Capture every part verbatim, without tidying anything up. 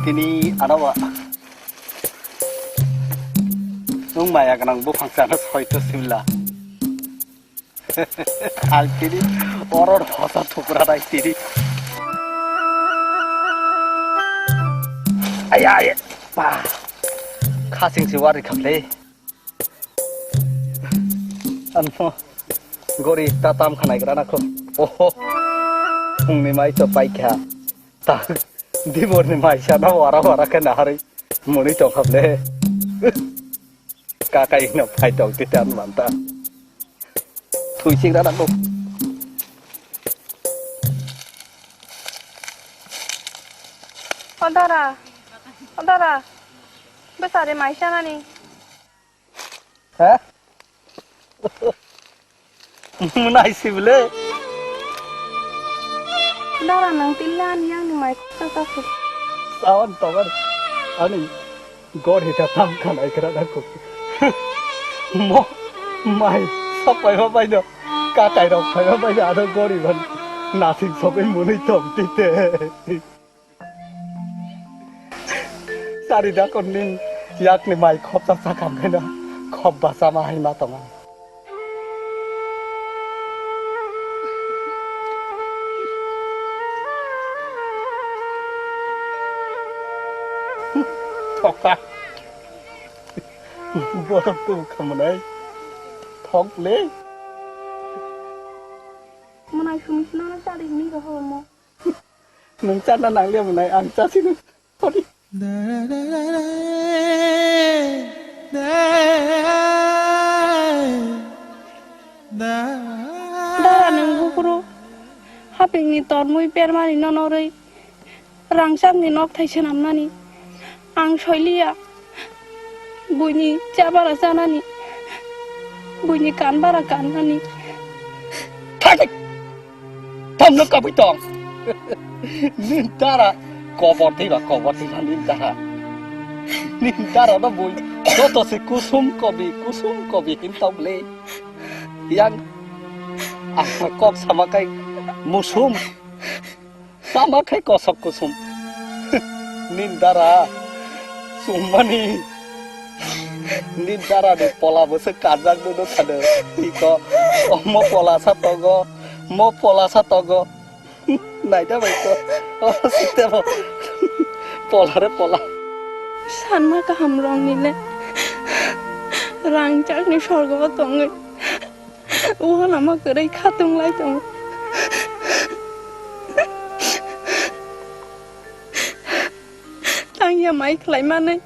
Ini anawa. Nung maya ganang buphang sana soi to simla. Al tiri oror hosa thukra dai tiri. Aya, aya. Pa. Khasing si wari khaple. Anmo gori ta tam khanai gra na kho. Oho. Phungni mai to paikha. Ta dibor ni mai sa na wara wara khe na hari. Muni tong khap le. Kakai no phai tong ti tan man ta. Thui sing ra na kho. O dara. O dara. Besari mai sa nani. Ha? Munai sibile. Dara nang tilla ani yang ni mai kok ta ta. Sawan togar. Ani gor hita tam khanai kra da kok. Mo mai sapai ma bai do. Katai rok phai ma bai do ado gori ban. Nasing sobai munui tom tite. Sari da kon ning yak ni mai khop ta sakam khe na khop ba sama hai ma tong. Thoka. Borok tu khamunai. Thok le. Mwnai sumi sino na sari ni roho mo. Nung chana nang le mwnai ang chasino. Sorry. Dara nung bukuru hapingni tormui permani nonorwi rangchakni nokthai swnamnani ang soiliya. Buini chabara chanani, buini kanbara kannani. Thai, thai. Tamno kabui tong. Nin dara kobor thwiba, kobor thwiba nin dara. Nin dara no bui. Joto se kusum kobi, kusum kobi hin tong le. Yang ang kok sama kai musum. Sama khai kosok kusum. Nin dara sumani. Nin dara ni pola bwswk kanjak dunu thado. Iko omo pola sa togo, mo pola sa togo. Naida bai ko. O sitebo. Pola re pola. Sanma kaham rong ni le. Rangchak ni sorgo o tongwi. Uanama kwrwi khatung lai tongo. Tangya mai khlai manwi.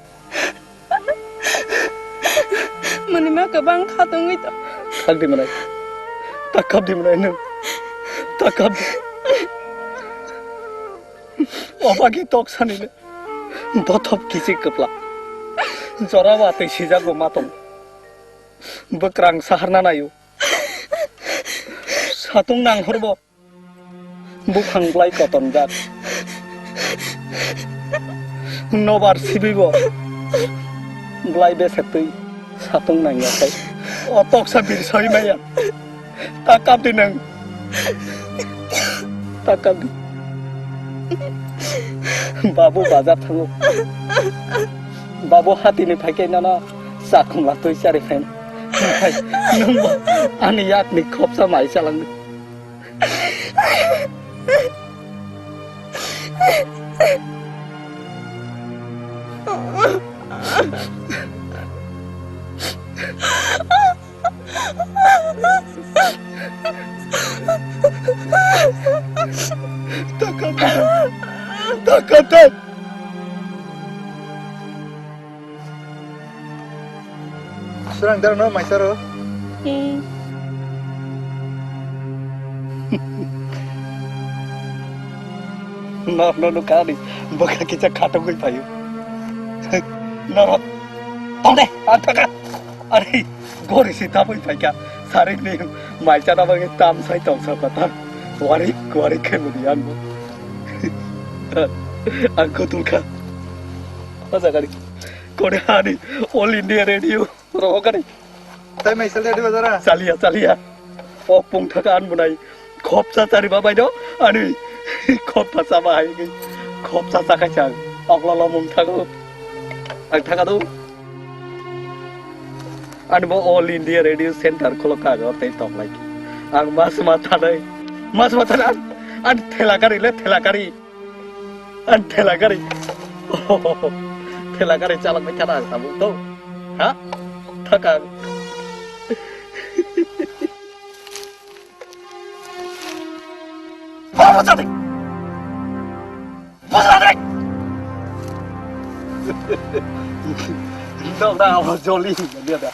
Mwnima kwbang khatungwi tong. Thak di mwnai. Ta kap di mwnai nwng. Ta kap di. Obagi tok sani le. Bothop kichik kwpla. Jora watwi sijago ma tong. Bwkrang saharna naio. Satung nanghorbo buphang blai kotonjak. Nobar sibibo blai besektwi satung nangyakhai. O toksa birsoi maya. Ta kapdi nang. Ta kapdi. Babu bazar thango. Babu hatini phaikai nono chakhumla twi chari phaina. Nungbo ani yakni khopsa mai chalangdi. Takate! Takate! Surang daro no maisaro. Hmm. No, no, no, kani. Bwkha kisa khatungwi phaio. Norok. Tong de, ang thaka. Are, gori si tabwi phaika. Sarik ni maisa na bangwi tam sai tong sa pata. Wari, wari khe mudi ang bo. Ang kotulkha. Oja gari. Kore hani All India Radio. Rohokani. Tai mai sal di bazara. Chalia, chalia. O pung thaka an bunai. Khopsa chari ba bai do. Ani khopsa chaba hai. Khopsa chakai chang. Oklo lomung thago. Ang thakadu. Ani bo All India Radio Center kholo kago tei toklai. Ang mas ma thanai. Mas ma thanai. An, an thela kari le thela kari. An thela kari. Thela kari chalak bai thana ang tabuk to. Ha? Thakang. Bujla de. Dok da abo joli dia da.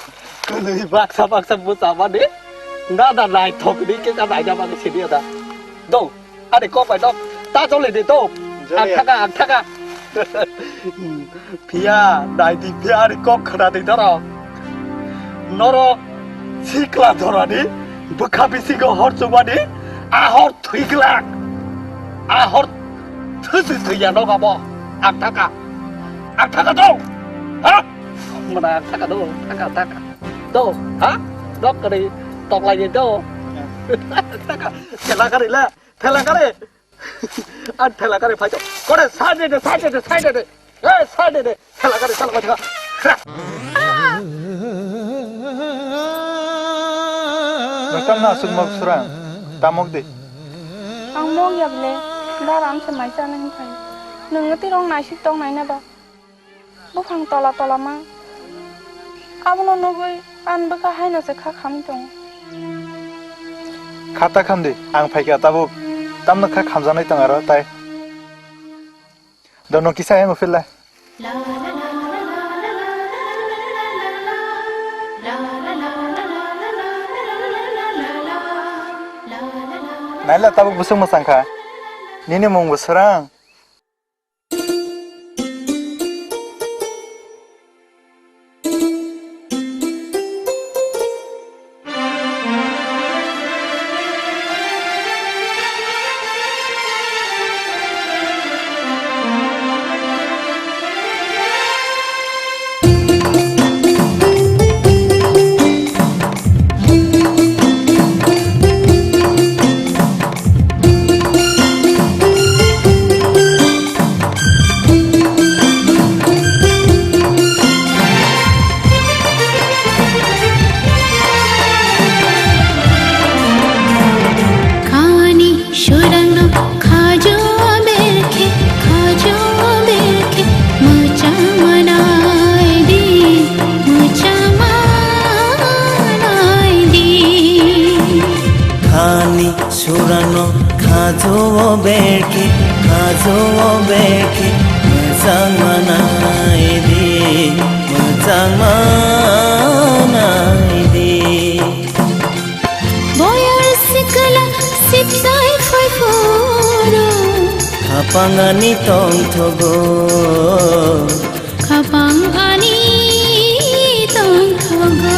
Kului baksa baksa busa mani. Da da nai thok di ke ka nai da mani sini da. Do. Ani kok bai dok. Ta joli di do. Joli. Ang thaka, ang thaka. Phiya, nai di phiya ani kok khna di doro. Norok sikla dorani bwkha bisingo hor chumani a hor thwi glak. A hor thwi thwi ya nogo bo. Ang thaka. Ang thaka do. Ha? Mana ang thaka do. Thaka, thaka. Do. Ha? Dok kari toklai ni do. Thaka. Thela kari la. Thela kari. An thela kari phai to. Kore side de, side de, side de. Eh, side de. Thela kari, thela kari. Nokam na asuk mok surang. Tamok de. Ang mok ya ble. Dar am se mai chana hin phai. Nung ti rong nai sik tong nai na ba. Buphang tola tola ma. Abono nugwi an bwkha haino se kha kham tongo. Kha ta kham di, ang phaikha tabuk. Tamno kha khamjaknai tong aro tai. Dono kisa emo philai. Naila tabuk bwswk mwchang kha. Nini mung bo swrang. Khani surangno khajo berkhe, khajo berkhe, mwchang manai di, mwchang manai di. Khani surangno khajo berkhe, khajo berkhe, mwchang manai di, mwchang manai di. Boyar sikla sipsai phai phuru. Khapang ani tongthogo. Khapang ani tongthogo.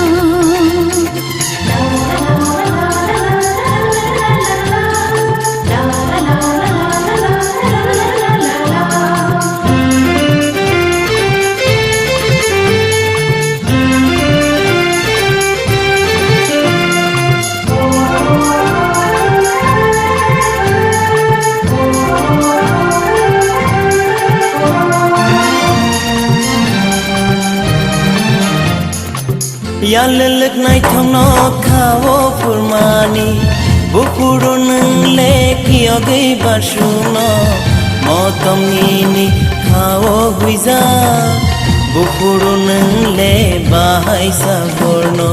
Yalwlwk naithokno kha o phurmani, buphuru nwng le khiyogwi barsuno, motom nini kha o huijak, buphuru nwng le bahai saborno.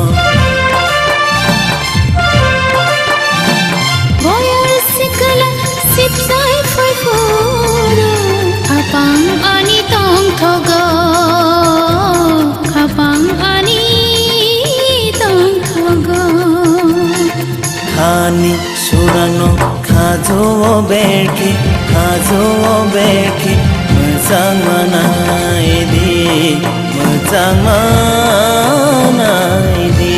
Boyar sikla sipsai phai phuru, khapang ani tongthogo, khapang ani tongthogo. Khani surangno khajo o berkhe, khajo o berkhe, mwchang manai di, mwchang manai di.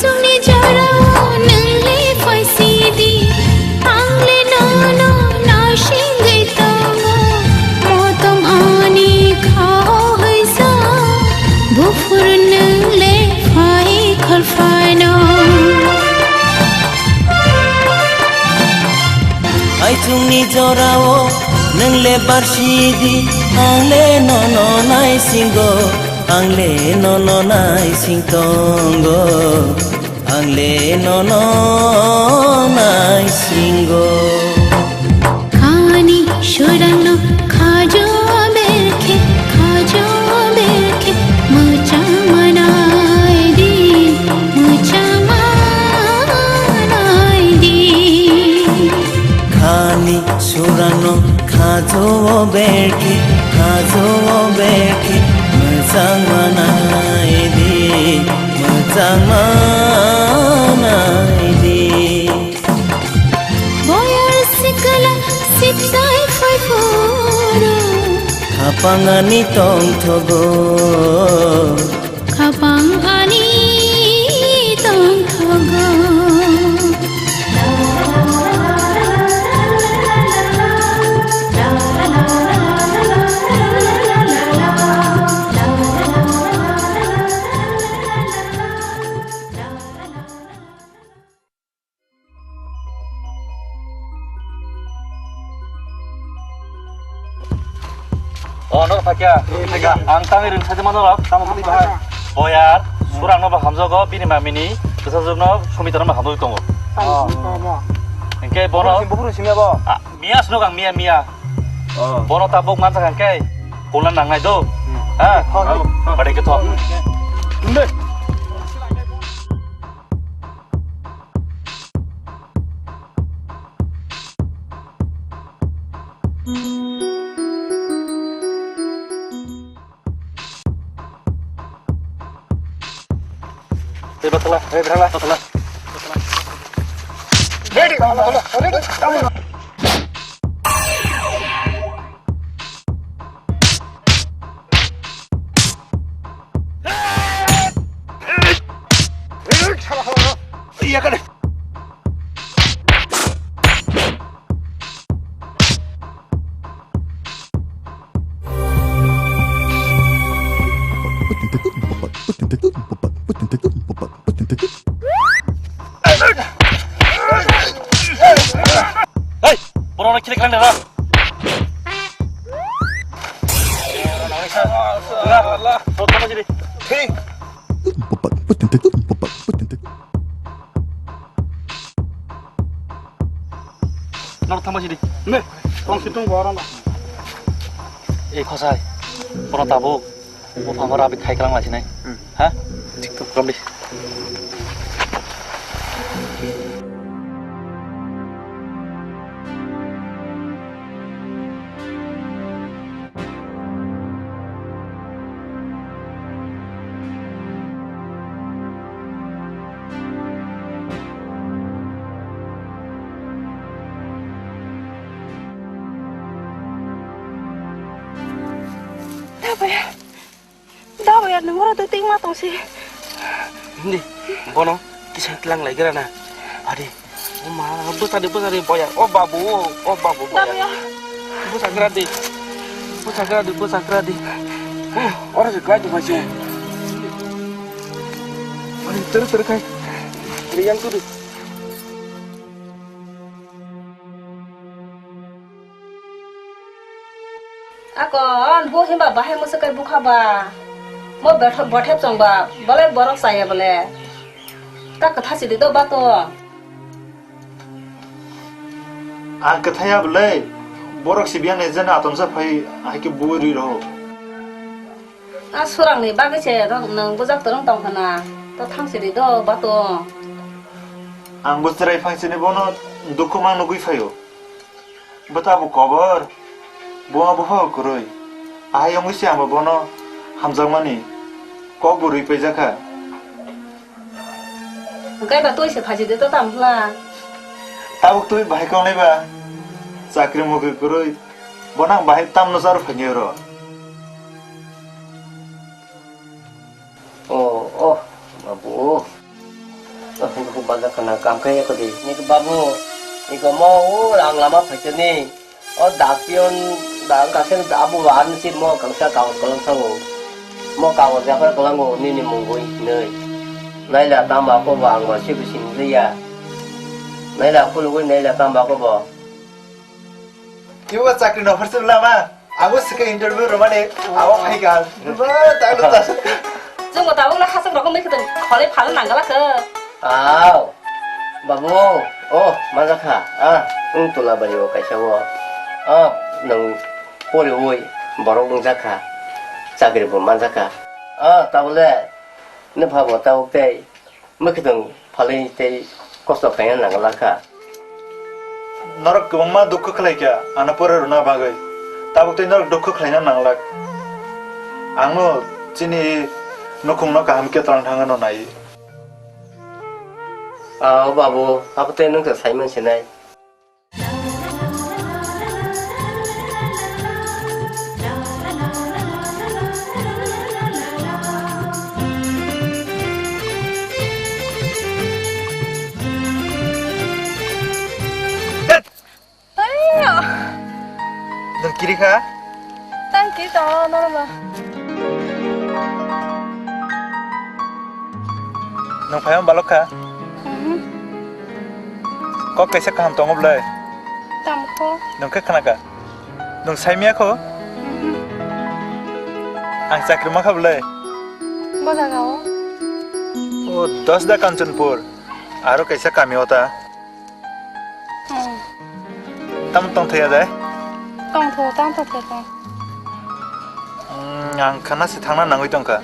Ni jorao nwng le phaisidi, ang le nono naisingwi tongo. Motom hani khao haisa, buphur nwng le phai khol phaino. Aichungni jorao nwng le barsidi, ang le nono naisingo, ang le nono naising tongo, ang le nono naisingo. Khani surangno khajo berkhe, khajo berkhe, mwchang manai di, mwchang manai di. Khani surangno khajo berkhe, khajo berkhe, mwchang manai di, mwchang manai di. Boyar sikla sipsai phai phuru. Khapang ani tongthogo. Khapang ani tongthogo. Oh, no, Pakya. Eh, Pakya. Ang tangwi ring saja mano rok, tamo kali bahai. Boyar, surang no ba hamjago, bini mamini, kesajok no, sumitra no ba hamjago tongo. Oh. Engke bono. Bukhuru simi abo. Ah, Mia sino kang Mia, Mia. Oh. Bono tabuk mansa kang ke, kulan nang nai do. Hmm. Ha? Oh, oh, oh. Pada ke thok. Hmm. Hei, batala, hei, batala, batala. Ready, batala, ready. Hei, borok no khili khlai nara. Hey. Nor thangma sidi. Ne, tong situng borok no. Ei khosai, borok tabuk. Buphang oro aboni khai kwlang laisinai. Hmm. Ha? Thik tok, kwrwngdi. Tabaya. Dabo ya, nwng oro twi twi ma tong si. Hindi, bono kisa tlang lai gra na. Adi, o ma, bwsa di, bwsa di, boya. O babu, o babu, boya. Dabo ya. Bwsa gra di. Bwsa gra di, bwsa gra di. Oh, oro se klai tong si. Adi, ter ter kai. Adi, yang tu di. Akon, bo himba bahai mwswk kai bukha ba. Mo bethep, bothep chong ba, bolai borok chaya bole. Ta kwtha sidi do ba to. Ang kwthaya bole, borok sibiyan ne jena atomsa phai, hai khe bui rwi rw. A surang ni bagwi se rok nwng bujak torong tong khana. To thang sidi do ba to. Ang bo chwrai phang sini bono dukhu mang nugwi phaio. Bo tabuk kobor, bo abo pho kwrwi. Ahai wngwi se ang bo bono hamjakmani kok bo rwi paijakha. Hwnkhe ba twi se phaisidi to tam hwla. Tabuk twi bahai kongnai ba chakri mukri kwrwi. Bono ang bahai tamno charo phainai oro. Oh, oh, babu. Buku baja khana kam khe ko di. Ni babu, ni ko mo o ang lama phaitani. O dak pion da ang kase da abu an si mo kangsa kaun kolong thango. Mo kaun ja kha kolongo nini mungwi nei. Naila tamba ko ba ang ba si bising liya. Naila khulugwi naila tamba ko ba. Kiwa chakri no offer se lama. Abo sike interview romani. Abo phai ka. Ba ta lo ta. Chungo tabuk na hasuk rokong bai khutun kholai phala nangala khe. Aw. Babu. Oh, majakha. Ah, wng tola bari o kaisa o. Ah, nang pori oi borok wng jakha. Chakri bo manjakha. Ah, tabule. Ne phabo tabuk tei. Mwkhwtwng phalwi tei kosto khaina nangla kha. Norok kwbangma dukhu khlai kha, ano pore rwna bagwi. Tabuk tei norok dukhu khlaina nanglak. Angno chini nukhungno kaham khe tlang thangano nai. Ah, o babu, abo tei nwng khe saiman sinai. Aiya! Nwng kiri kha? Tang kiri tongo, norok ba. Nwng phaima balok kha? Mhm. Kok kaisa kaham tongo bwlai? Tamo kho? Nwng khe khna kha? Nwng saimya kho? Mhm. Ang chakri ma kha bwlai? Bo jaga o. O, Dasda Kanchanpur. Aro kaisa kami o ta. Hmm. Tamo tongthai ya dai? Tongtho, tamo tongthai tong. Hmm, ang khana se thangna nangwi tongkha.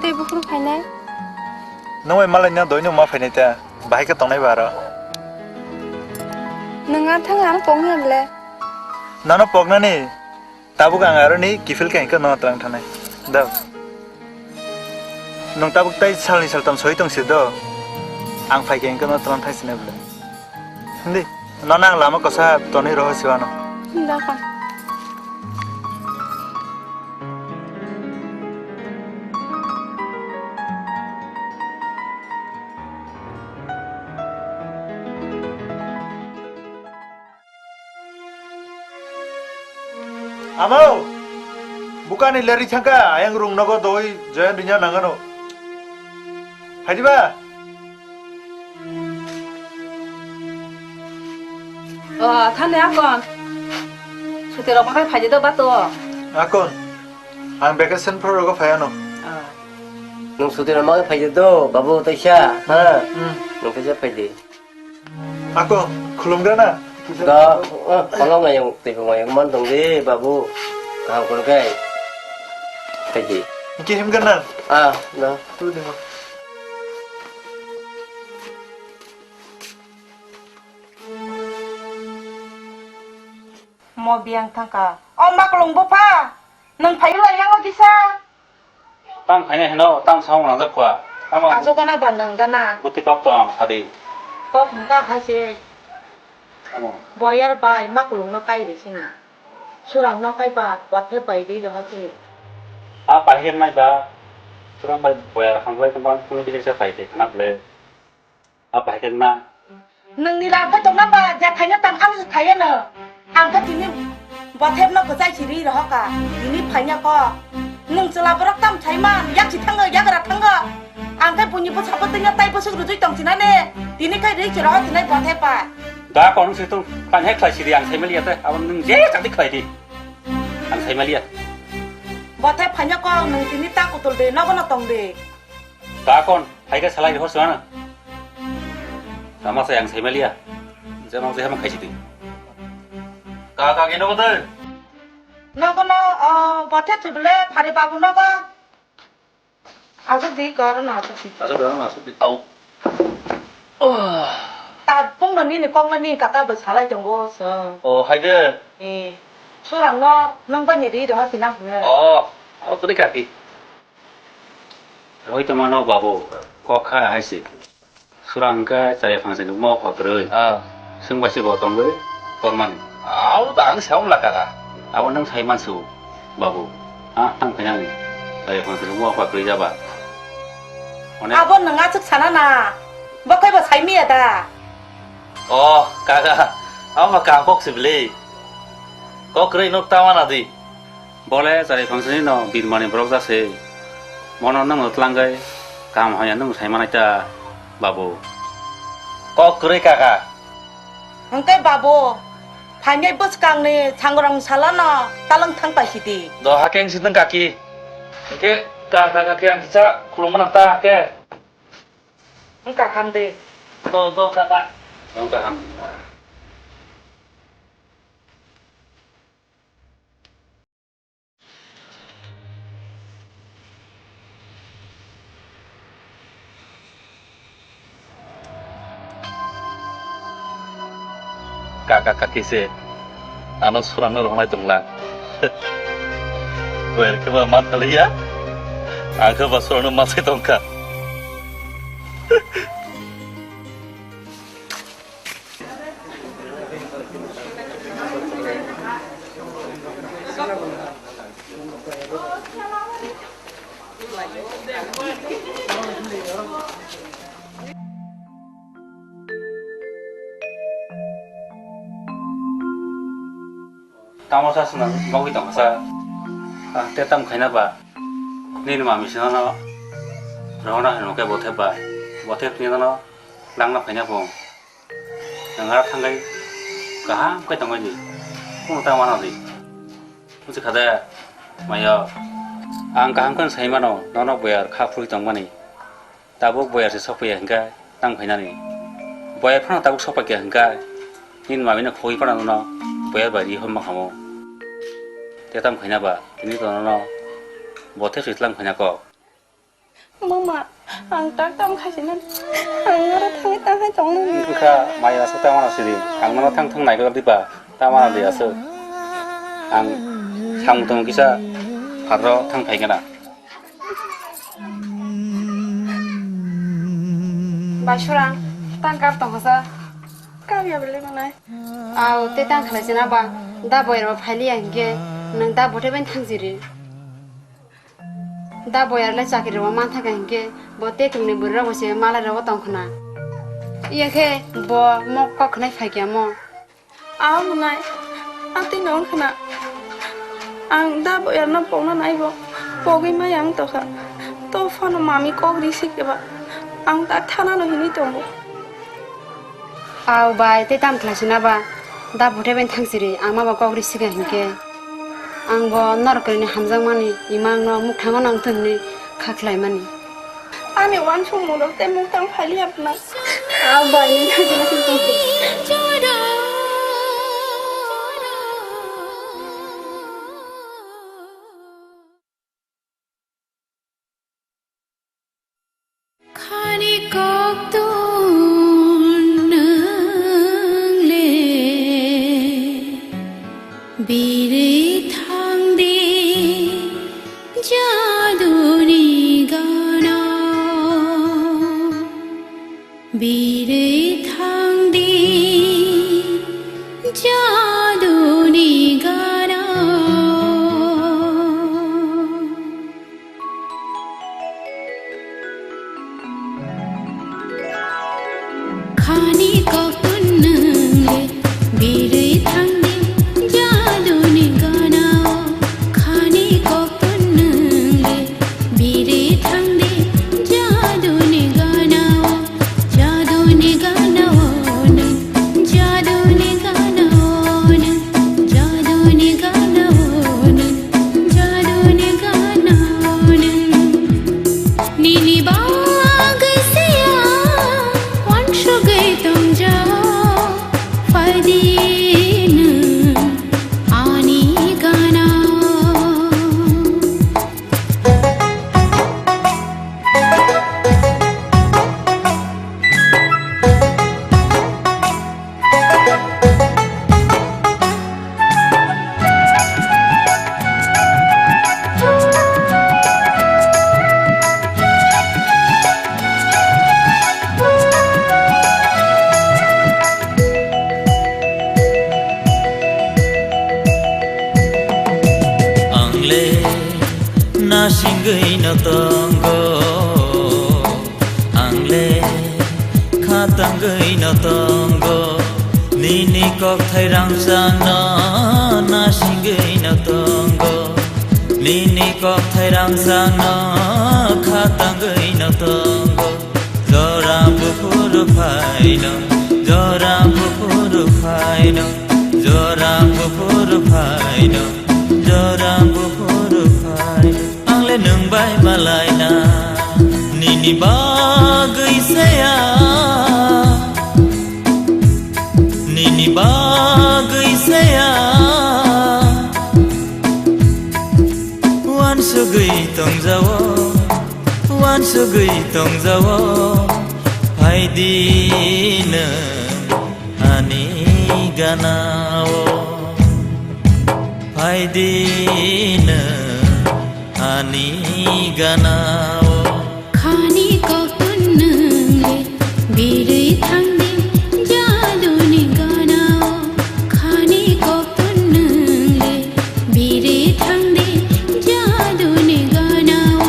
Tei buphuru phainai? Nwng bai malai no doi nwng ma phainai ta. Bahai khe tongnai ba aro. Nwng a thang ang pokni ya bwle? Nano poknani. Tabuk ang aroni kiphil khe hwnkhe no twlang thanai. Do. Nwng tabuk tai salni saltam soi tong si do. Ang phai khe hwnkhe no twlang thai sinai bwle. Hindi. Nono ang lama kosa tonwi roho siwano. Da kha. Amo! Bukani leri thangka, ayang rung nogo doi joyan rinya nangano. Haidiba? O, thani akon. Suti rok makai phaidi do bato. Akon. Ang vacation pro rogo phayano. O. Nung suti rok makai phaidi do, babu taisa, ha? Hmm. Nung taisa phaidi. Ako, khulumgra na? Da, ah, kolong ayang, tei bung ayang man tong di, babu. Kaham kono kai. Kai di. Ki him gana? Ah, da. Tu di mo. Mo biang thangka. O maklung bupha. Nung phaiwi lai yango kisa. Tang khaina hino, tang sao nang jak khwa. Tamo. Ajo gana ba nang gana. Buti kok to ang sadi. Kok hingka hai se. Tamo. Boyar bai maklung no kai re sini. Surang no kai ba, wathe bai di lo ha se. A pai hen nai ba. Surang bai boyar hang bai tong bang kunu bisi se pai de khana ble. A bai khe na. Nungni lab khe tongna ba, je thaina tang ang se thaiya no. Ang khe tini bothep no kwchai si ri rohoka. Tini phaina ko. Nung chwla borok tam thai man, yak si thango, yak ra thango. Ang khe buini bwsa bwtwi no tai bwswk rwjui tong sinani. Tini khe ri si roho sinai bothep bai. Da kon si tung, kan he khlai si ri ang sai maliya te. Abo nung je chak di khlai di. Ang sai maliya. Bothep phaina ko, nung tini ta kutul de, nogo no tong de. Takon, hai khe salai rihor swana. Tama sai ang sai maliya. Jemang jehama khaisi twi. Ka ka gino ko tei? Nogo no, o, bothe thibile phari babu nogo. Asuk di kor no asuk di. Asuk di, asuk di. Au. Oh. Ta pung no nini kok no ni kata bo salai tongo so. Oh, hai de. Eh. Surang no nang ba ni ri do ha sinang. Oh, oh, tuni kaki. Oi tongmano babu, kok kha hai se. Surang khe chaya phang se nukma o pha kwrwi. Ah. Swng bai se bo tongwi tongmani. Abo to ang se wng lakha kha. Abo nwng sai mansu, babu. Ha, tang khainani. Chaya phang se nukma o pha kwrwi jaba. Onek. Abo nwng aswk sana na. Bo Ai miya da. Oh, kaka, ama kaham kok sibili. Kok kwrwi nuk ta mana di. Bole chari phangsani no birmani borok jase. Mono nwng no tlangwi kaham hamya nwng sai manai ta, babu. Kok kwrwi kaka. Hwnkhe babu, phainai bwskangni sangrong salano talwng thang paisidi. Do hakhe ang sitwng kaki. Hwnkhe kaka kaki ang kisa khulumma nang ta hakhe. Wngkha hamdi. Do, do, kaka. Wngkha ham. Kaka kaki se ano surano rwnai tongla. Wer khe ba man thaliya. Ang khe ba surano masai tongkha. Tamo sa swnam nogwi tongkha sa. Ah, te tam khaina ba? Nini mami sino no rohorna hinwi khe bothe bai. Bothe tini no langna phaina bo. Nang ara thangwi kaham khe tongwi di. Kunu ta mano di. Buji kha de, mayo. Ang kaham khe sai mano, nono boyar kha phurwi tongmani. Tabuk boyar se sokpaiya hinkhe tang phainani. Boyar phano tabuk sokpaikha hinkhe nini mamino khogwi phano nono boyar bai ri hwnma khamu. Te tang phaina ba tini to nono bothe swi tlang phaina kok. Mama, ang tak tam khaisina. Ang aro thangwi tang hai tongmani. Wngkha mai aswk ta mano sidi. Ang nono thang thang naikhe diba ta mano di aswk. Ang samung tong kisa pharro thang phaikhe na. Bai Surang, tang kap tongkha sa? Kap ya bele manai. Aw, te tang khalai sina ba, da boyar ba phailiya hinkhe, nwng da bothe bai thang siri. Da boyar le chakri rok man thangkha hinkhe, bo te tongni bwrwi rok bo se malai rok bo tong khna. Iya khe bo mo kok khnai phai khe mo. Abo hwnai, atwi no wng khna. Ang da boyarno pokna naibo, pogwi maya wng tokha. To phano mami kok ri si khe ba, ang ta thana no hinwi tongo. Aw bai, tei tam khlai sina ba, da bothe bai thang siri, ang ma ba kok ri si kha hinkhe. Ang bo norok kwrwini hamjakmani, imang no mukthango nang thwngni kha khlai mani. Ani uansukmungrok tei muktang phailiya phano. Abo ani thangwi khani kok tun nwng le. Birwi thangdi jaduni gana, birwi thangdi jaduni gana. Khani kok tun nwng le, birwi thangdi jaduni gana o. Khani kok tun nwng le, birwi thangdi jaduni gana o. Jaduni gana o nwng, jaduni gana o nwng, jaduni gana o nwng, jaduni gana o nwng. Nini bagwi se ang uansugwi tongjao, phaidi nwng ani gana o. Ang le nasingwi no tongo, ang le Tangwi no tongo, nini kokthai rangchak no nasingwi no tongo, nini kokthai rangchak no kha tangwi no tongo. Jora buphuru phaino, jora buphuru phaino, jora buphuru phaino, jora buphuru phaino. Ang le nwng bai malaina, nini bagwi se ang, nini bagwi se ang. Uansugwi tongjawo, uansugwi tongjawo, phaidi nwng ani ganao, phaidi nwng ani ganao. Khani kokun nungle, birui thangdi jaduni ganao. Khani kokun nungle, birui thangdi jaduni ganao.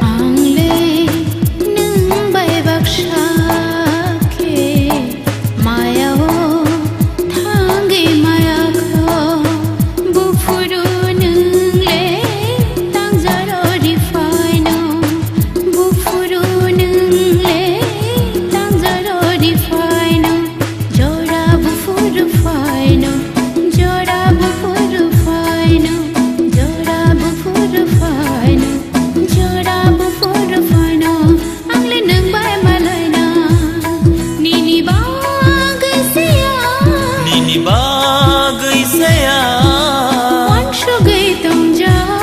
Ang le nwng bai baksa khe maya o thangwi maya kho. Buphuru nwng le tangjaro ri phaino, buphuru nwng le tangjaro ri phaino. Jora buphuru phaino, jora buphuru phaino, jora buphuru phaino, jora buphuru phaino. Ang le nwng bai malaina, nini bagwi se ang, nini bagwi se ang. Uansugwi tongjawo,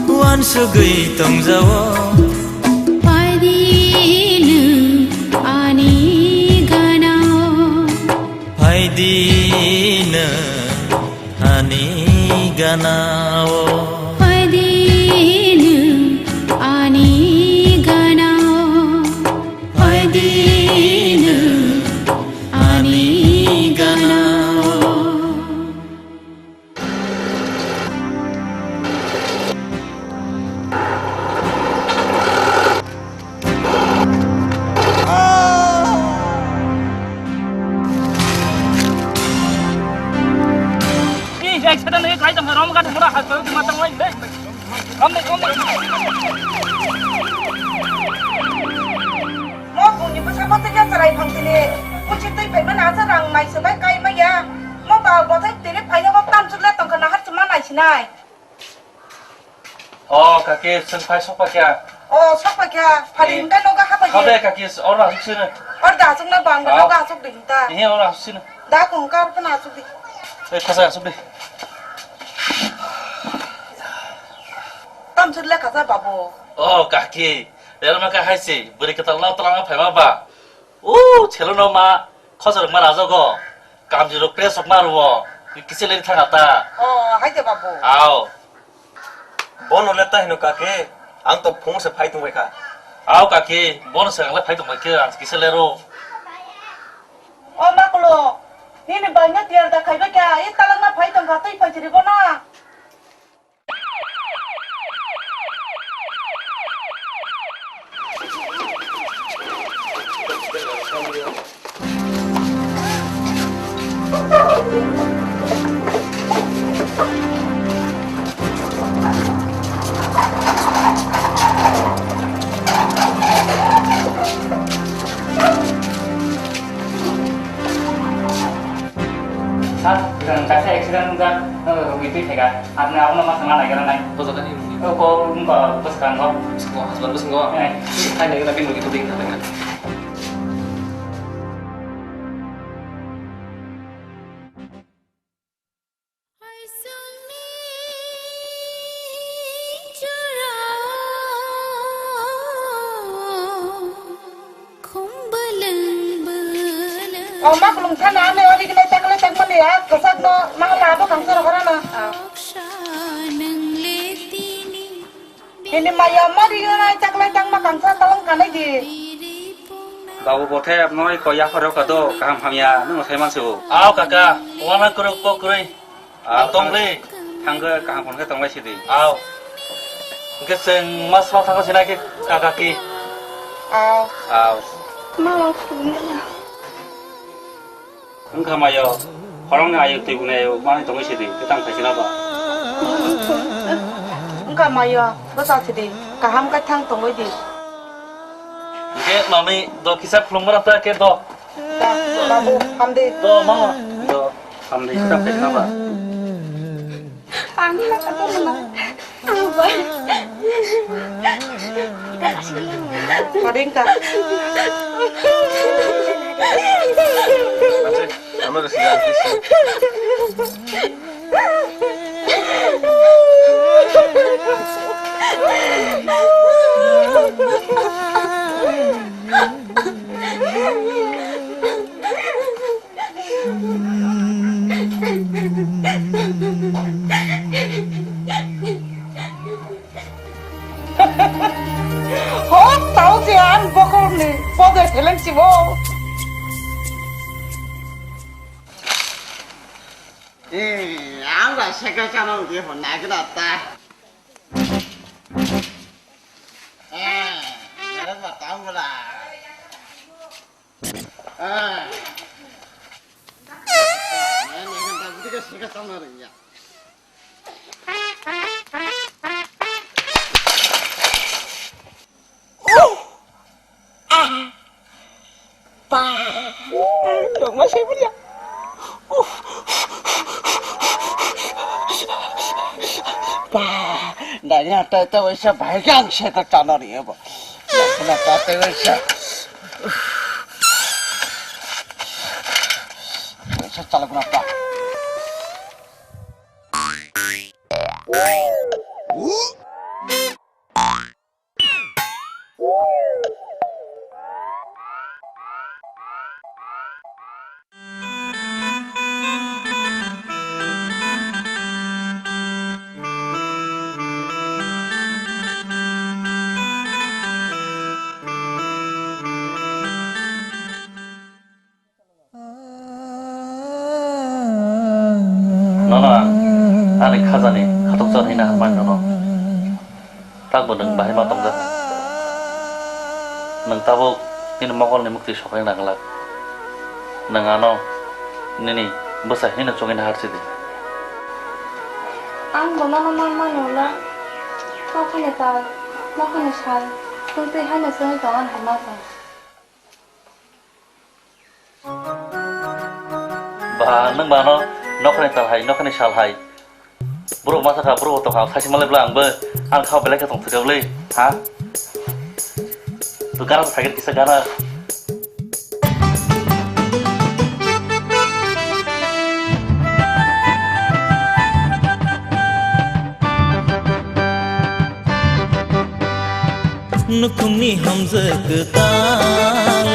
uansugwi tongjawo. Phaidi nwng ani ganao. Phaidi nwng ani ganao. Phaidi nwng ani ganao. Phaidi nwng ani ganao. Ih, accident lagi kai tong rom ka thangna ha ko ma tong lai. Rom de, rom de. Mo buni bwsa mo tei ya chwrai phang tini. Kuchi tei pai mana asa rang mai se bai kai ma ya. Mo ba bo thai tini phai ya mo tam chuk le tong ka na har chuma nai sinai. O kaki, chwng phai sokpha kya? O sokpha kya? Phari hwnkhai nogo hapai. Habe kaki, oro asuk sino. Oro da asuk na bang, nogo asuk de hinta. Ihe oro asuk sino. Da kung kar pana asuk de. Eh, khasa asuk de. Tam sur le khasa babu. O kaki, rerma ka haisi, buri ketal nau tolanga phaima ba. O, chelo no ma, khosor ma rajogo. Kamjiro press rok ma ruo. Kise leri thanga ta. O, hai de babu. Ao. Bono le ta hino kaki, ang to phung se phai tong bai kha. Ao kaki, bono se ang le phai tong bai khe, ang kise lero. O maklo, nini bai no tiar da khai bai kha, i talang na phai tong kha, tei phai chiri bono. Sir, kaisa accident wngjak, rogwi twi phaikha. Apni abono ma thangna naigra nai. Bojakani rogwi? O ko wngkha bwskango. Bwskango, hospital bwskango? Eh. Hai naigra bini rogwi tubui wngkha. O ma kulung sa Nani ori gini takle takmani ya, kesak no, mahal labo kangsa rokora no. Ini maya mari gini takle takma kangsa talang kanai di. Babu bothe abnoi ko ya pharo kado kaham hamya nung sai mansu. Aw kaka, wana kuruk ko kurui. Ang tong le. Thangkhe kaham phone khe tong lai sidi. Aw. Hwnkhe chwng mas ma thangkhe sinai khe kaka ki. Aw. Aw. Ma phone. Wngkha mayo. Khoroknwi ayuk twi bunai ayuk manwi tongwi sidi. Kwtang khai sina ba. Wngkha mayo. Bwsa sidi. Kaham khe thang tongwi di. Hwnkhe mami do kisa khulumgra ta khe do. Da, babu, hamdi. Do, mama. Do, hamdi, kita pe kenapa? Ang, ano naman? Ano ba? Paring ka. Ano na siya? Hok tau je ang bokorni poge pheleng sibo. Eh, ang ba seka chana uti honna gina ta. Eh, merek ba tau gula. Ah. Dagna ta ta waisa bhai kang se ta chana ri ba. Dagna ta ta waisa. Sa chala guna pa. Nono ang ani khajani khatukjak hwnwi naharmani nono. Takbo nwng bahai ma tongjak. Nwng tabuk nini mokolni muktwi sokaina nanglak. Nwng ano nini bwsai hwnwi chongwi nahar sidi. Ang bo nono manmani ulo. Nokhani tal, nokhani sal, tungtwi haino chwngwi tong ani hai ma tong. Ba, nwng ba ano nokhani tal hai, nokhani sal hai. Borok masa kha, borok tong kha, saisi malai bwla ang bo, ang kha belai khe tong thwkha bwle, ha? To gana thagir kisa gana. Nukhungni hamjwk kwtal,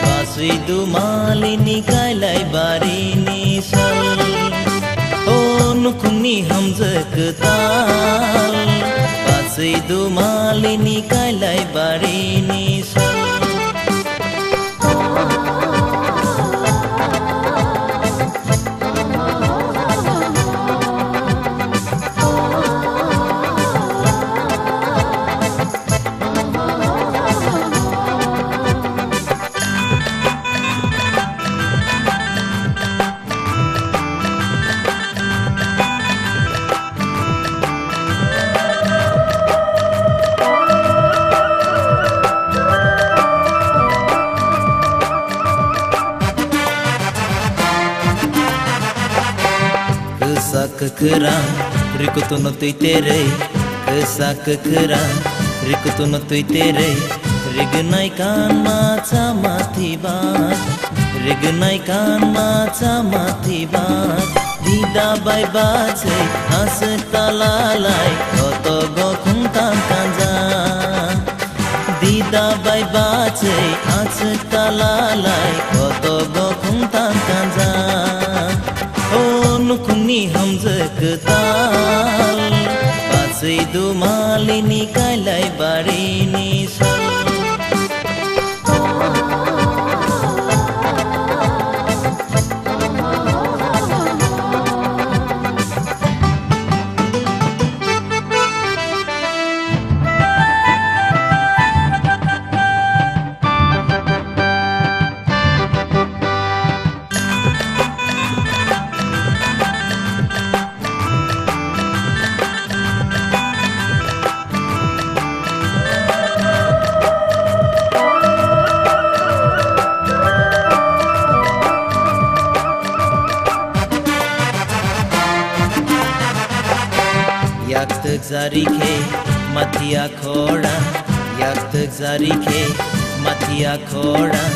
basui dumalini kailai barini sal. O nukhungni hamjwk kwtal, basui dumalini kailai barini sal. Kwchak kwkhwrang rikutuno twi terei, kwchak kwkhwrang rikutuno twi terei, rignai kanma chama thiba, rignai kanma chama thiba, dida bai bachai aswk talalai, koto gokhung tam kanja. Dida Tabai bachai achuk talalai koto bokhung tan kanja. O nukhungni hamjwk kwtal, bachai dumalini kailai barini sal. Yaktwk jari khe mathiya khorang, yaktwk jari khe mathiya khorang.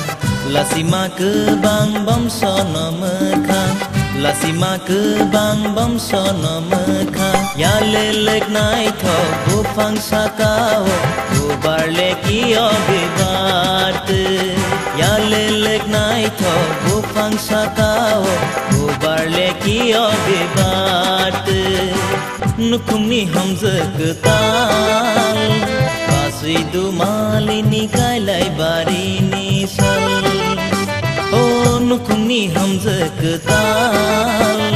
Lasima kwbang bom sono mwkhang, lasima kwbang bom sono mwkhang. Yalelek naithok buphang sakao, bubar leki o bibar twi. Yalelek naithok buphang sakao, bubar leki o bibar twi. Nukhungni hamjwk kwtal, bachwi dumalini kailai barini sal. O nukhungni hamjwk kwtal,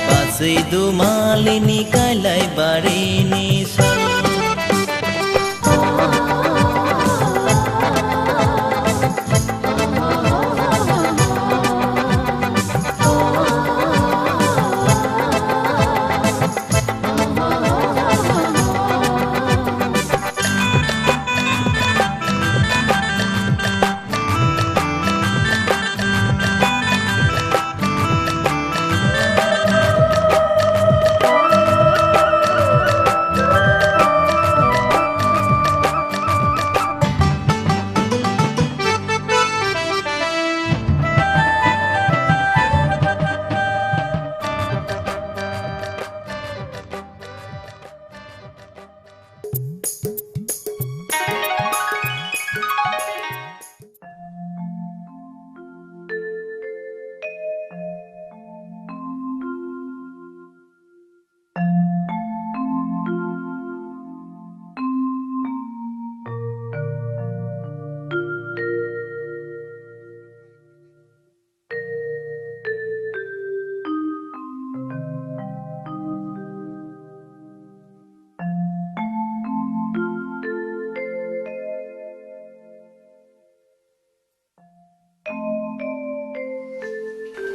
bachwi dumalini kailai barini sal.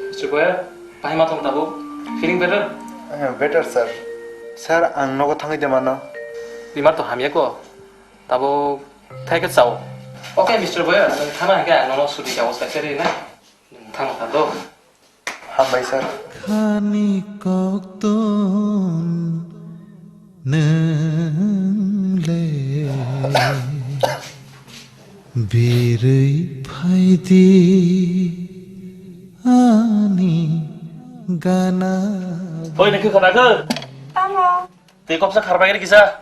Mister Boyer, bahai ma tongo tabuk? Feeling better? Eh, better, sir. Sir, ang nogo thangwi de mano. Bimar to hamya ko. Tabuk thai khe chao. Okay, Mister Boyer, nwng thana hwnkhe ang nono suti chao, sai se ri na. Nwng thang thang do. Hambai sir. Khani kokton nwngle birwi phaidi ani gana. Oi, nokhe khana khe? Tamo? Tei koksa kharbai kisa.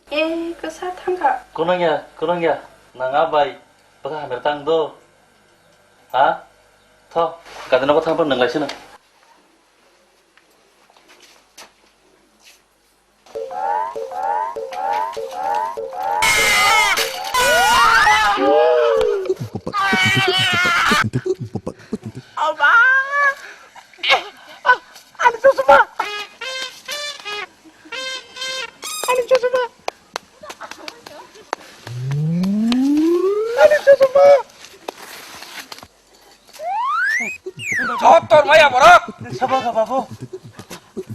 Eh, kasa thangkha. Kunangya, kunangya, nang a bai, bwkha hamya tang do. Ha? Tho, gadi nogo thang phano nang lai sino. Ama! Ani chosma! Ani chosma! Ani chosma! Jotor maya borok. Sabo ka babu.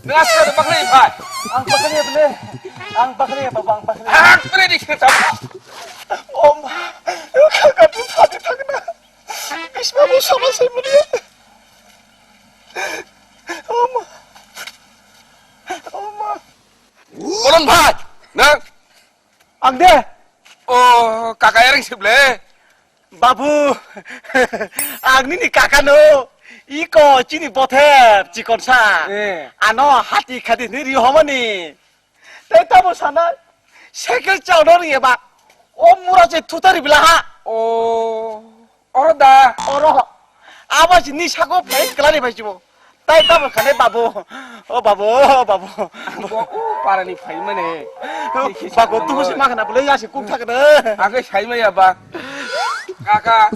Ngas ka bakri phai. Ang bakri bele. Ang bakri babu, ang bakri. Ang bakri di kita. Om. Ka ka tu phati thakna. Isma bu sama sai budi. Om. Om. Kolon phai. Na. Ang de. O, kaka ereng sible. Babu, ang nini kaka no. Iko chini bother chikon sa. Eh. Ano hati khadi ni ri homani. Tei tamo sana. Cycle chawno ri eba. O mura che thutari bila ha. O. Oro da. Oro. Abo si ni sako phai klari phai chibo. Tai tamo khane babu. O babu, o babu. Bo o parani phai mane. Babu, tu si ma khana bole ya si kuk thak de. Age sai maya ba. Kaka.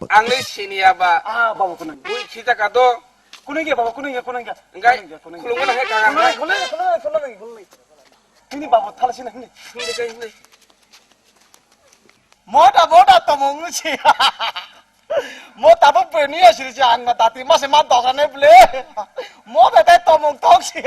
Ang le sini ya ba. Ah, babu kunang. Bui khita ka do. Kunang ya babu, kunang ya, kunang ya. Enggak. Kunang ya, kunang ya. Khulungan hai kaka. Kunang, kunang, kunang, kunang, kunang. Ini babu thala sini, ini. Hindi ka hindi. Moda, moda, tomong si. Mo tabuk beni ya siri si ang ma tati ma se ma doga ne ble. Mo betai tomong tong si.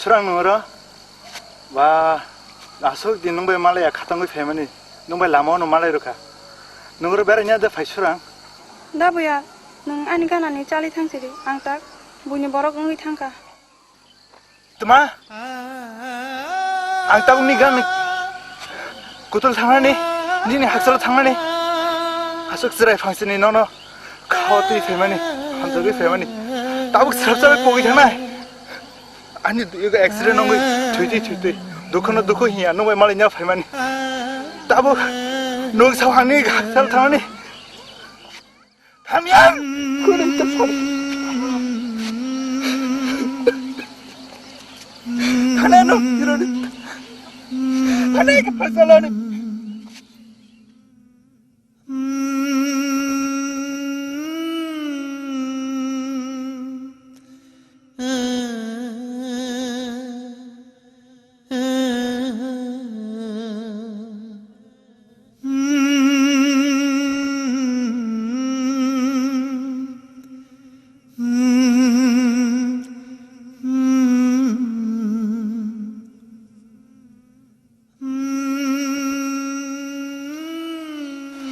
Surang nung oro? Ba, aswk din nung bai malaya khatangwi phaimani, nung bai lama ono malai rwkha. Nung oro beraina de phai Surang? Da buya, nwng ani ganani chali thang sidi, ang tak buini borok wngwi thangkha. Tma? Ang tabukni gan kutul thangnani, nini hakchalo thangnani. Aswk chwrai phangsini nono khao twi phaimani, hamjagwi phaimani. Tabuk srapsa bai pogwi thangnai. Ani duigo accident wngwi thwitwi thwitwi. Dukhono dukho hiya, nungbai malai nya phaimani. Tabuk nung sao angni hakchalo thangnani. Hamya! Kurang tepat. Hana no, hironi. Hana ke pasalani.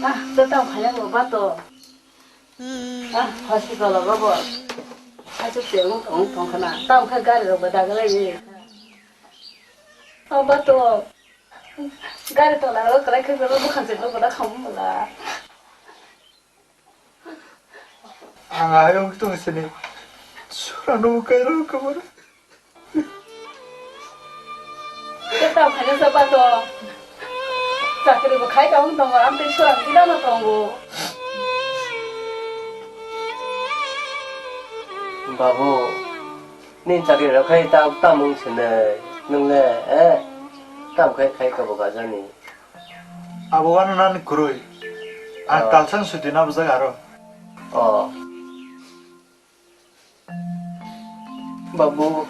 Ah, to tamo khaina bo ba to. Ah, hospital o bo. Ai to te ung tong tong khana. Tam kha gari rok ba dagalai ni. O ba to. Gari tola ro kalai khe bo bwkhan se bo da kham mala. Ang ayung tong sini. Surano kairo kamar. Keta phane sa ba to. Chakri bo khai ka ung tongo, am te surang kida no tongo. Babu, nin chakri rok khai ta tamung sini. Nung le, eh? Tam khai khai ka bo gajani. Abo wano nani kwrwi. Ang talsang suti na bwjak aro. Oh. Babu,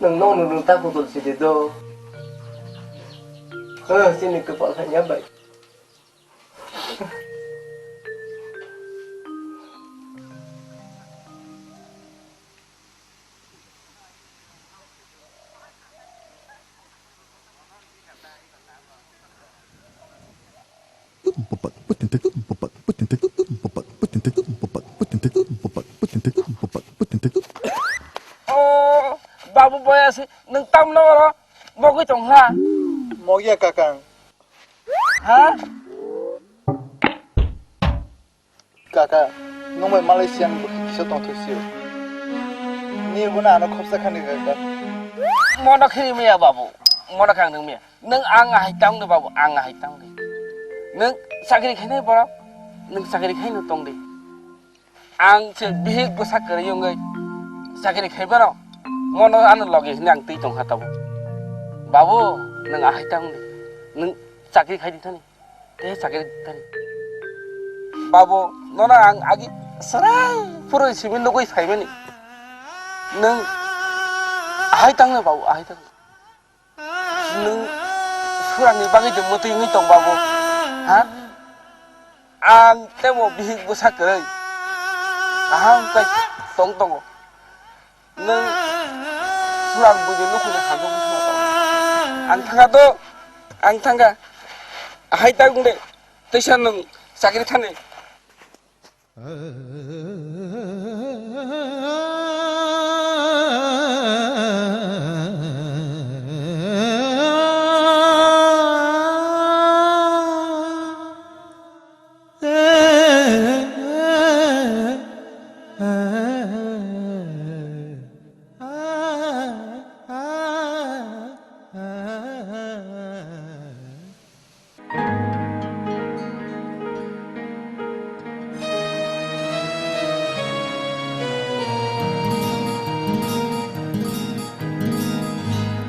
nwng no nwng ta kudul sidi do. Eh, sini kwpal hanya bai. O babu boya se nwng tamno oro mogwi tong ha? Mogya kakang. Ha? Kaka, nwng bai Malaysia ni bwkha kisa tongthok sio. Ni bono ano khopsa khani kaka. Mono khiri maya babu, mono khang nwng maya. Nwng ang ahai tang de babu, ang ahai tang de. Nwng chakri khainai borok, nwng chakri khaino tong de. Ang se bihik bwsa kwrwi wngwi chakri khai bono, mono ano logi hwnwi ang twi tong kha tabuk. Babu, nwng ahai tang de. Nwng chakri khai di thani. Tei chakri tani. Babu, nono ang agi Sara phuru simi nugwi phaimani. Nwng ahai tangno babu, ahai tangno. Nwng surani bagwi de mwtwi wngwi tong babu. Ha? Ang tebo bihik bwsa kwrwi. Kaham khe tong tongo. Nwng sulang buini nukhungni hamjak bwsano tong. Ang thangkha to, ang thangkha. Ahai ta wng de, teisa nwng chakri thani.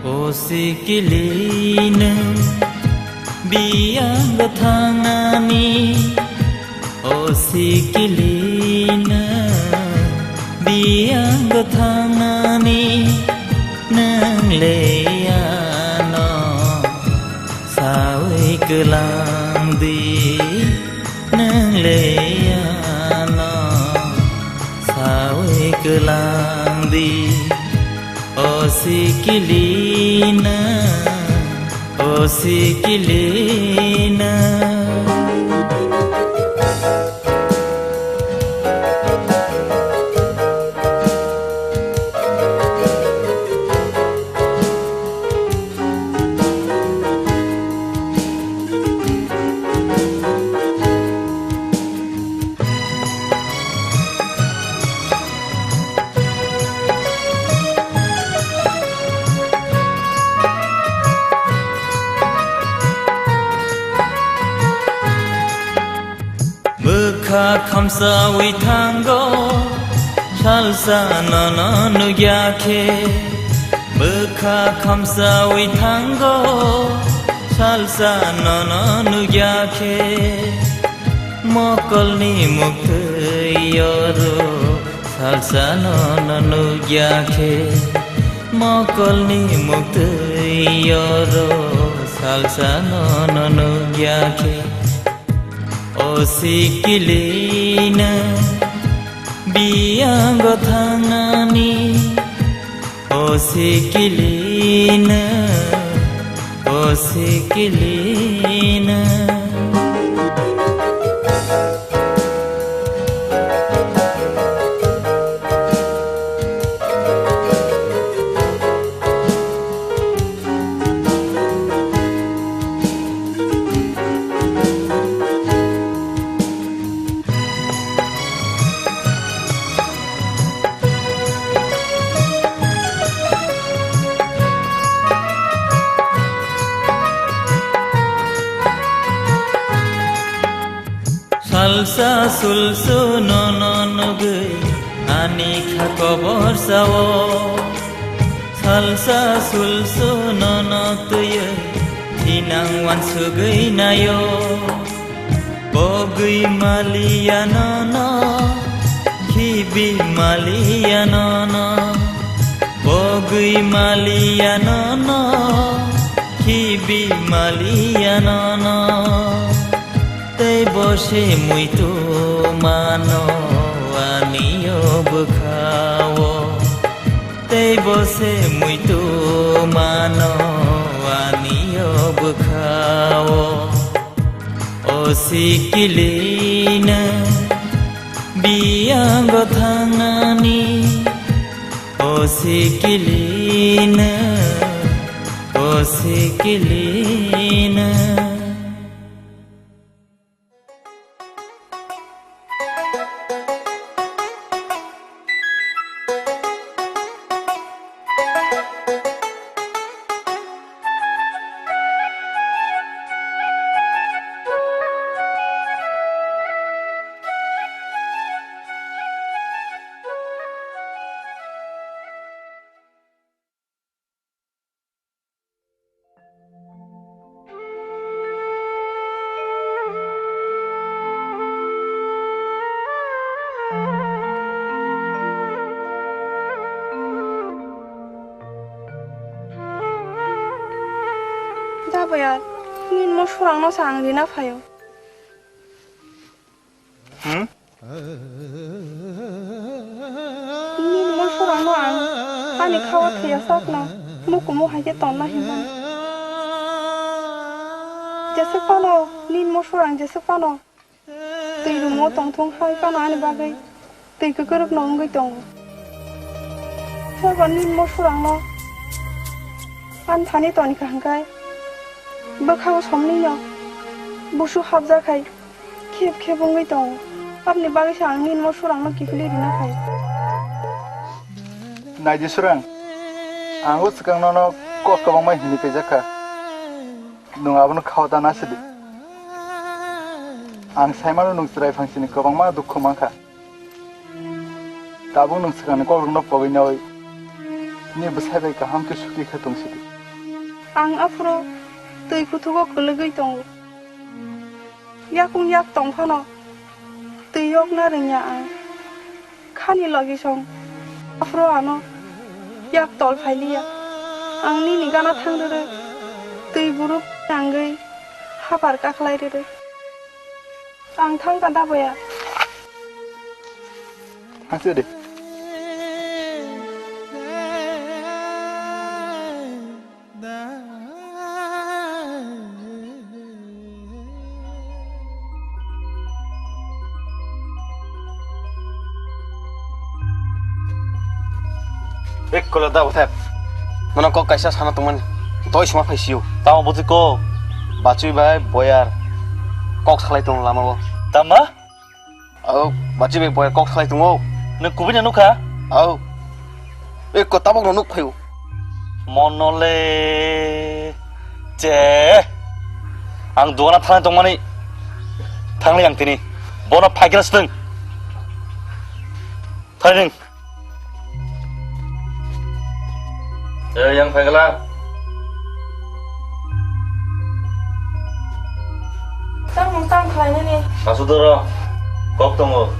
O sikili nwng biyang thangnani, o sikili nwng biyang thangnani, nwng le ano sawi kwlang di, nwng le ano sawi kwlang di. O sikili nwng, o sikili nwng. Bwkha khamsawi thango, salsa nono nukya khe. Bwkha khamsawi thango, salsa nono nukya khe. Mokolni muktwi oro, salsa nono nukya khe. Mokolni muktwi oro, salsa nono nukya khe. O sikili nwng biyango thangnani, o sikili nwng, o sikili nwng. Salsa sulsu nono nugwi ani kha kobor sao. Salsa sulsu nono twiwi thinang wansugwi naio. Pogwi maliya nono, khibi maliya nono. Pogwi maliya nono, khibi maliya nono. Tei bo se muitu mano ani o bwkhao. Tei bo se muitu mano ani o bwkhao. O sikili nwng biyango thangnani, o sikili nwng, o sikili nwng. Boya, nini mo surangno sa ang rina phaio. Hmm? Nini mo surangno ang ani khawa thwiya sakno mukumu hai khe tonna hinmani. Jeswk phano nini mo surang jeswk phano twi rumo tongthung hai phano ani bagwi twi kwkrwkno wngwi tongo. Sobo nini mo surangno ani thani tonikha hwnkhe bwkhao somnino busu hapjak hai. Khep khep wngwi tongo. Aboni bagwi se ang nini mo surangno kiphilwi rina phai. Naidi surang, ang o swkang nono kok kwbangma hini paijakha. Nwng abono khao ta nasidi. Ang saimano nwng chwrai phangsini kwbangma dukhu mankha. Tabuk nwng swkangni kokrokno pogwi nawi nini bwsai bai kaham khe suki khe tongsidi. Ang aphuru twi kuthugo kwlwgwi tongo. Yakung yak tong phano twi yokna rwngya ang. Khani logi song aphuru ano yak tol phailiya. Ang nini gana thang rwrwk, twi buruk tangwi hapar kakhlai rwrwk. Ang thang ka da boya. Hangse de. Ekkola da bothep. Nono kok kaisa sana tongmani. Toi suma phaisio. Tamo buji ko. Bachui bai boyar. Kok salai tong lama o. Tama? Au, bachi bai boya kok salai tongo. Nwng kubui no nukha? Au. Eko tabok no nuk phaio. Monole. Che. Ang duana thanai tongmani. Thangli ang tini. Bono phaikena swtwng. Thai nwng. Eh, yang phaikala. Tang, tang khlainani. Asuk doro. Kok tongo.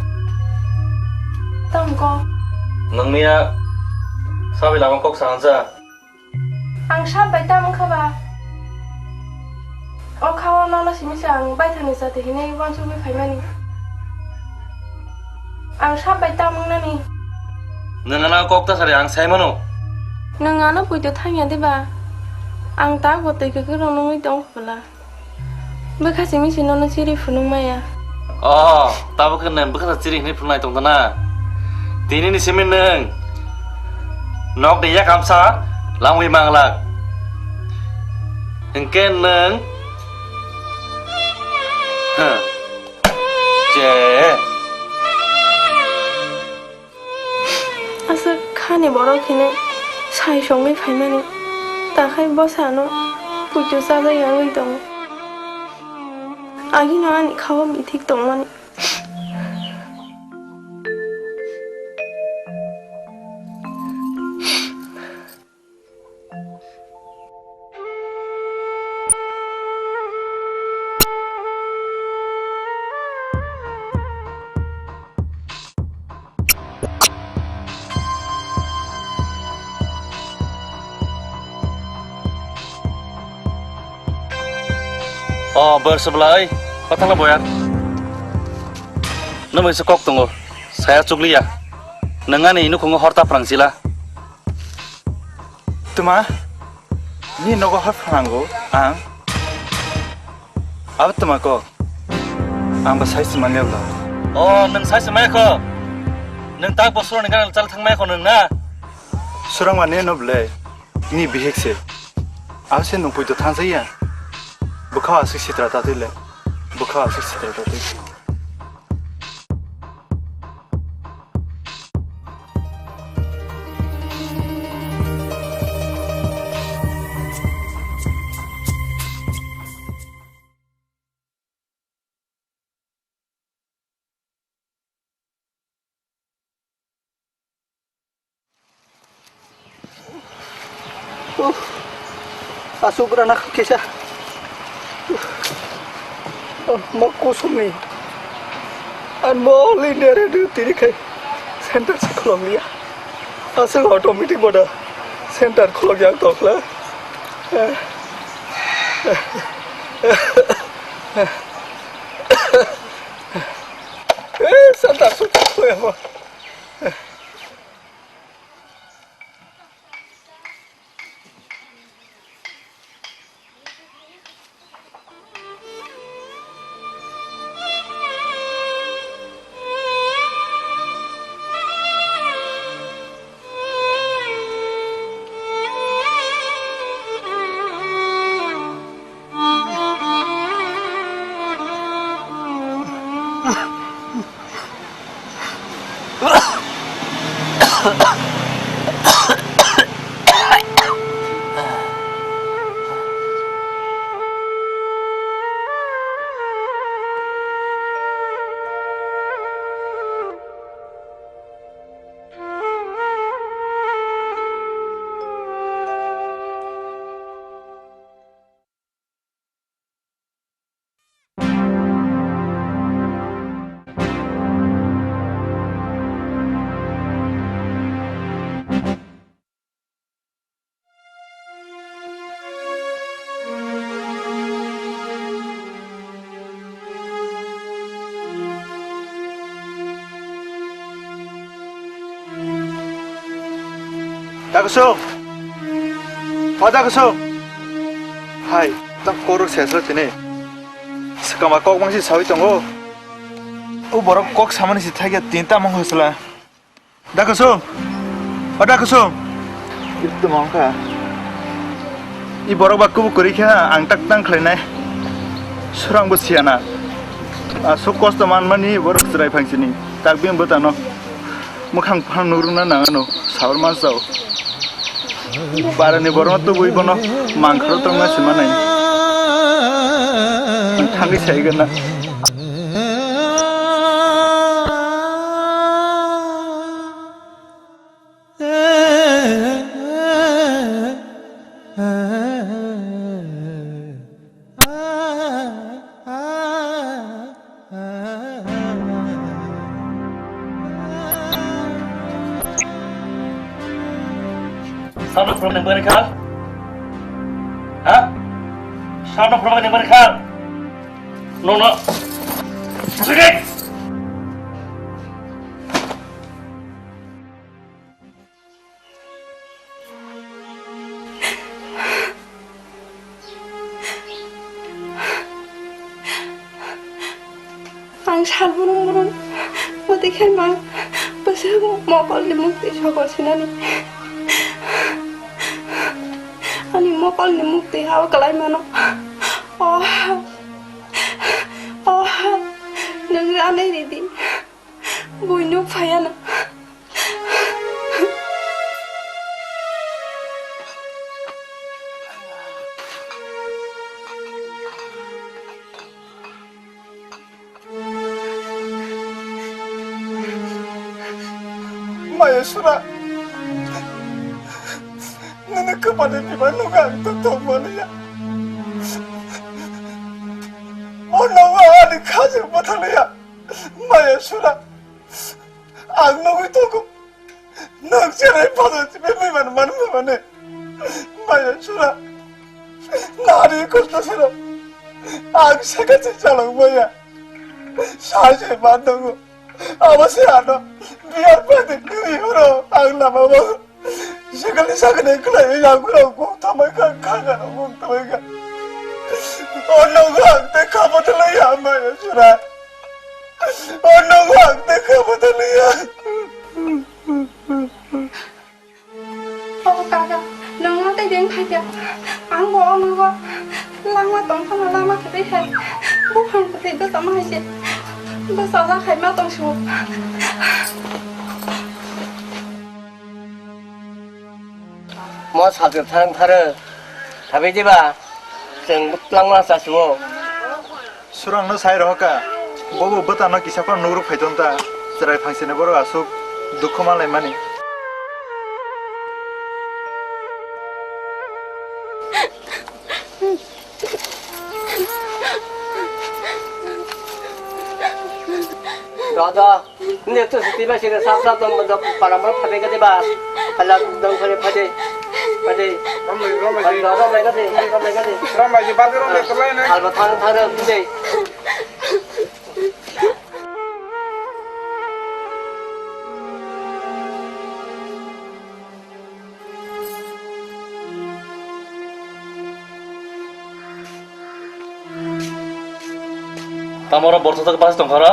Tang kok. Nangniya sabai lama kok sansa. Ang sap bai tamo wngkha ba? O kha o nono simi se ang baithangni jati hinwi uansugwi phaimani. Ang sap bai tamo wngnani. Nwng ano kok ta sari ang sai mano. Nwng ano poito thangya de ba? Ang tak bo twi kwkrwng nungwi tong kho bwla. Bwkha simi se nono chiri phunuk maya. Oh, tabuk khe nwng bwkha chiri hinwi phunuknai tongtana. Tini ni simi nwng nok de yakamsa langwi manglak. Hinkhe nwng, huh, je. Aswk khani borok hinwi sai songwi phaimani, takhai bwsano puitu chajak wngwi tongo. Agino ani kha-o bithik tongmani. O, boyar se bwla, oi. Kothang na boyar. Nwng bai se kok tongo. Saya chukliya. Nwng ani nukhungo hor ta phrang sila. Tuma, ni nogo hor phrango ang. Abo tuma ko. Ang ba sai se manya bla. O, nwng sai se maya kho. Nwng tak bosor ni gana chal thang maya kho nwng na. Surang mane no ble. Ni bihik se. Abo se nwng puito thang saya. Bwkha aswk sitra ta twi le. Bwkha aswk sitra ta twi. Uff, aswk rana kisa. Uff. Oh, mo kusumni. Ang mo all India radio tiri khai center se kholok liya. Aswk automatic boda center kholok yang tokla. Eh. Eh, Santa, Santa, Dakusung! O Dakusung! Hai, tang korok sesro chini. Swkangma kok bangsi sawi tongo. O borok kok samani si thaikia tin tamo hosla. Dakusung! O Dakusung! Ito mangkha. I borok ba kubu kwrwi kha ang tak tang khlainai. Surang bo siyana. Aswk kosto manmani borok chwrai phangsini. Tak bini bwtano mwkhang phang nugrungna nangano saur mansao. Barani borokno tubui bono mangkhoro tongna simanai. Ang thangwi saigana. Sabno problem bani kha? Ha? Sabno problem bani kha? No, no. Sige. Ang sal burung burung muti khe mang bwswk mokolni mukti sokol sinani. Ani mokolni mukti hao kwlai mano. Oh, oh, nwng ranai ridi. Bui nuk phaiya na. Maya sura, nini kwpani bibai nuga ang to tongmani ya. O nogo ani khajak bwthali ya. Maya sura, ang nugwi tongo. Nwng cherai phano tini mui man man mui mane. Maya sura. Nari kosto sura. Ang saka se chalok maya. Sai se man tongo. Abo se ano. Biyar pati kiri horo. Ang lama mo. Sekali sakani khlai yang kurang kung tamai ka kanga kung tamai ka. Ono wang te kamu tele ya maya sura. Ono wang te kamu tele ya. O kaka, nwng no tei deng phai kha. Ang bo o nogo langma tong phano lama kwtwi hai. Buphang kwtwi bwsama hai se. Bwsajak hai ma tong sio. Mo saltwk thang tharo. Thabi diba? Chwng bwtlangma chasio. Surangno sai rohorkha, bobo bwtano kisa phano nugruk phaitonta, chwrai phangsini borok aswk dukhu manlaimani. Rodo, nini to siti ba sini sap sap tong mo dok para mo phade gade ba. Hala dong phade phade. Romlaiji, romlaiji. Romlaiji, romlaiji, romlaiji. Romlaiji, bagi romlaiji, romlaiji. Salba thang, thang, thang, thang. Tamo oro borsa tak basi tongkha ro?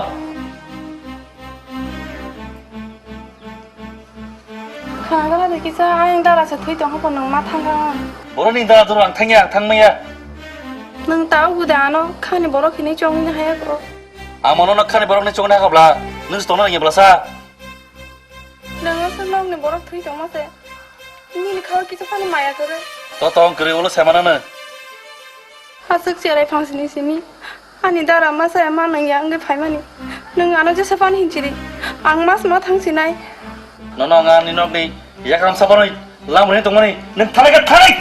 Khangala de kisa ayang dara se thui tongkha po nwng ma thangkha. Borok ni dara doro ang thangya, ang thangmaya. Nwng ta ubu de ano khani borok hini chongni haya ko. Ang mono no khani borok ni chongni hakabla, nwng se tongna nangya bla sa. Nang se nok ni borok thui tongma se. Nini khawa kisa phani maya kwrwi. To tong kwrwi ulo se manano. Aswk cherai phang sini sini. Ani dara ma saya ma nang ya wngwi phaimani. Nwng ano jesa phani hinchiri. Ang mas ma thang sinai. Nono ang ani nokni yakram sapanwi lamrwini tongmani nwng thanai khe thanai.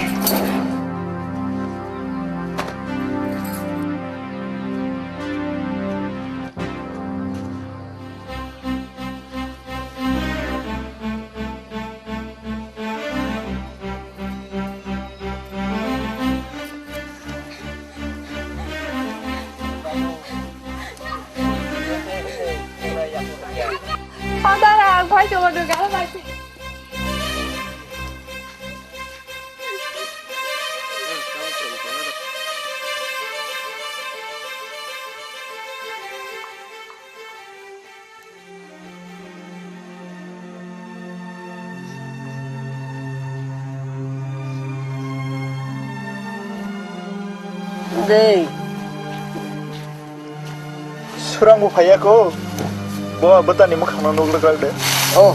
Padahal ang bai tunggu dulu kalau mati. Dei. Surang bo phaiya ko. Bo bwtani mwkhangno nukla kal de. Oh.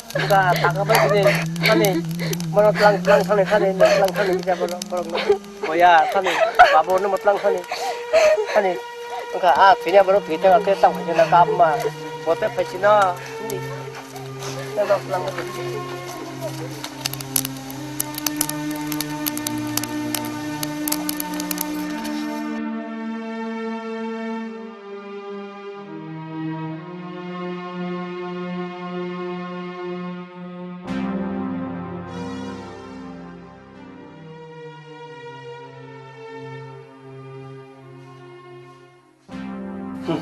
Wngkha taka bai sini thani bono tlang tlang thani thani tlang thani kisa borok borok no boya thani babo no tlang thani thani wngkha a thini borok thwi thang khe tang khe na kap ma bote phai sino. Hmm.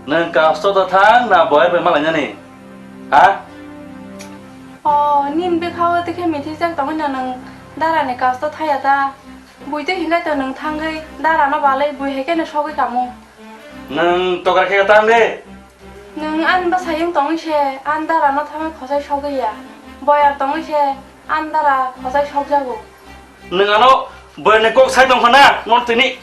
Nwng kasto da thang na boyar bai malainani? Ha? O, nin bwkha o tikhe mithi jak tongwi no nwng dara ni kasto thaya ta. Bui twi hinkhai to nwng thangwi dara no balai bui hai khe no sogwi kamo. Nwng tokra khe tang de. Nwng ani bwsai wng tongwi se ani dara no thangwi khosai sogwi ya. Boyar tongwi se ani dara khosai sokjago. Nwng ano boyar ni kok sai tong khana non tini.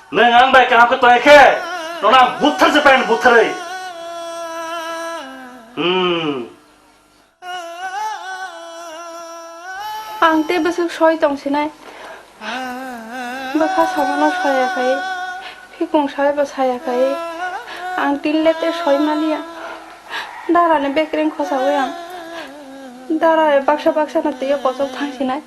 Nwng ang bai kaham khe tong khe, nono ang buthar se pai buthar oi. Hmm. Ang tei bwswk soi tong sinai. Bwkha samano saya khai, phikung sai bo saya khai. Ang tinle tei soi maliya. Darani bekring khosaui ang. Dara baksa baksa no twiyo kochok thangsinai.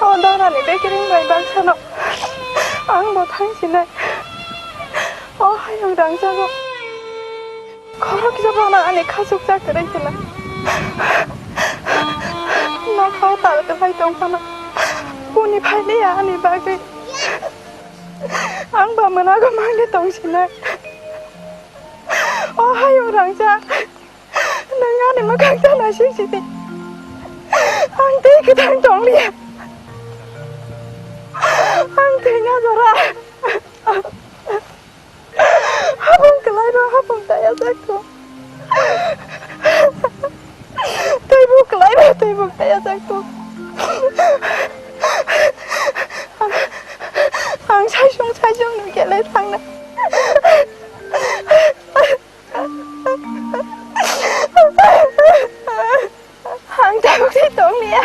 O darani bekring bai bangsano ang bo thangsinai. O hayung rangjago. Khoroksa bono ani khachukjak kwrwi khwna. Nokhao tal kwlai tongphano. Kuni phailiya ani bagwi. Ang ba mwnago mangde tongsinai. O hayung rangchak. Nwng ani mwkhang ta naising sidi. Ang tei kwthang tongliya. Ang thwina jora. Hapung kwlairo hapung tayajak tong. Teibo kwlairo teibo tayajak tong. Ang, ang saisung saisung no kele thangna. Ang tabuk tei tong liya.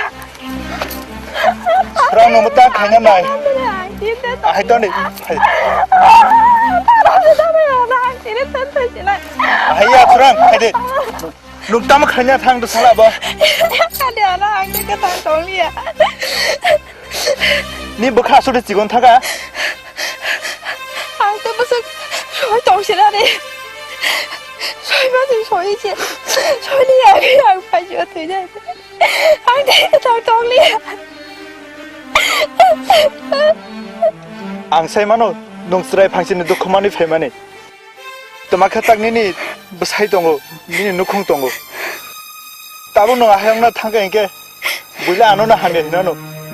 Rang no mata khanya mai. Ang tinte tong. Ahai toni. Ahai. Ang tinte tong liya. Ang tinte tong liya. Ahai ya, Surang, hai de. Nuk tamo khanya thang do sala bo. Ada ana ang tinte tong liya. Ni bwkha aswk de chigon thaga? Ang to bwswk soi tong sina re. Soi ba soi soi se. Soi ni ya ke ang pai jo thoi jai. Ang de ta tong li. Ang sai mano nung chwrai phangsini dukhu mani phaimani. Twma khe tak nini bwsai tongo, nini nukhung tongo. Tabuk nwng ahai wngna thangkha hinkhe buila ano no hamya hinano,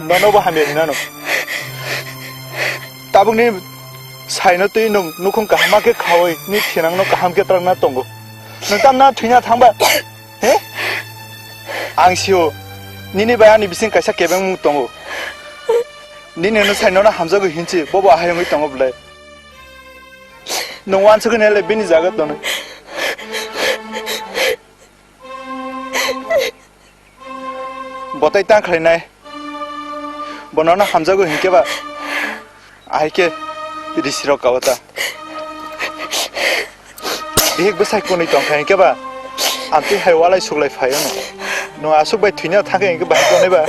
nono bo hamya hinano. Tabuk ni saino twi nwng nukhung kaham khe khaui ni thinang no kaham khe trakna tongo. Nwng tamna thwina thangba? He? Ang sio nini bai ani bising kaisa kebengmung tongo. Nini no saino no hamjago hinchi bobo ahai wngwi tongo bwlai. Nwng uansugwi naile bini jaga tonwi. Bo tai tang khlainai. Bo nono hamjago hinkhe ba. Ahai khe risirok kao ta. Bihik bwsai kunui tongkha hinkhe ba. Amtwi hai walai suklai phaio no. Nwng aswk bai thwina thangkha hinkhe bahai tonwi ba.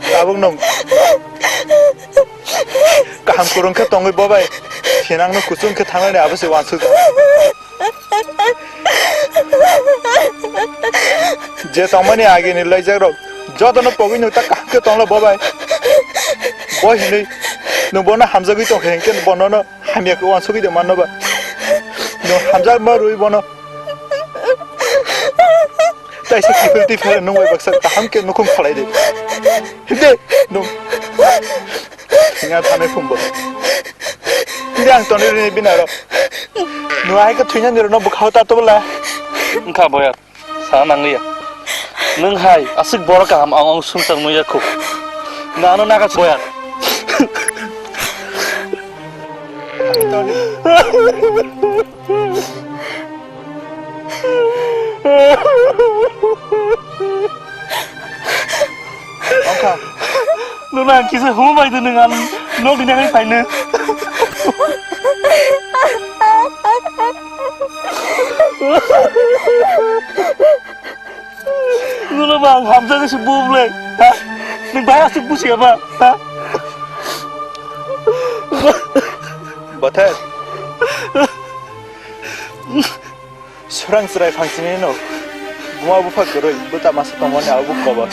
Tabuk nwng kaham kwrwng khe tongwi bo bai thinang no kuchung khe thangnani abo se uansuk. Je tongmani agini laijak rok joto no pogwi nwng ta kaham khe tongla bo bai. Bo hinwi nwng bono hamjagwi tongkha hinkhe bono no hamya khe uansugwi de manno ba. Nwng hamjakma rwi bono. Taisa kiphil tiphil nwng bai baksa kaham khe nukhung khalai de. Himde nwng. Thwina thanai phumbo. Himde ang tonwi rwni bini aro. Nwng ahai khe thwinani rwno bwkhao ta tubula. Wngkha boyar. Sa nangliya. Nwng hai aswk borok kaham ang ong sumsang nukya kho. Nano naga boyar. Ongkha. Nwng ang kisa hum bai de nwng ang nok ni nangni phaino. Nwng ba ang hamjagwi se bum le. Ha? Nwng bai aswk busiya ba? Ha? Bothar. Swrang chwrai phangsini no buma bupha kwrwi bwta masa tongmani abo kobo.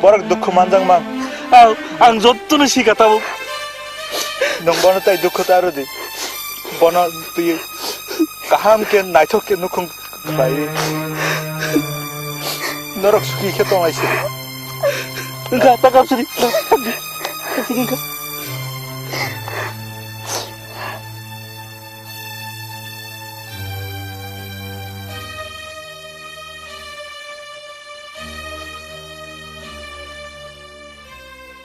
Borok dukhu manjak mang. Ang, ang jottoni sika tabuk. Nwng bono tai dukhu ta rwdi. Bono twi kaham khe naithok khe nukhung khlai. Norok suki khe tonglai se. Wngkha ta kapsuri. Kapsuri wngkha.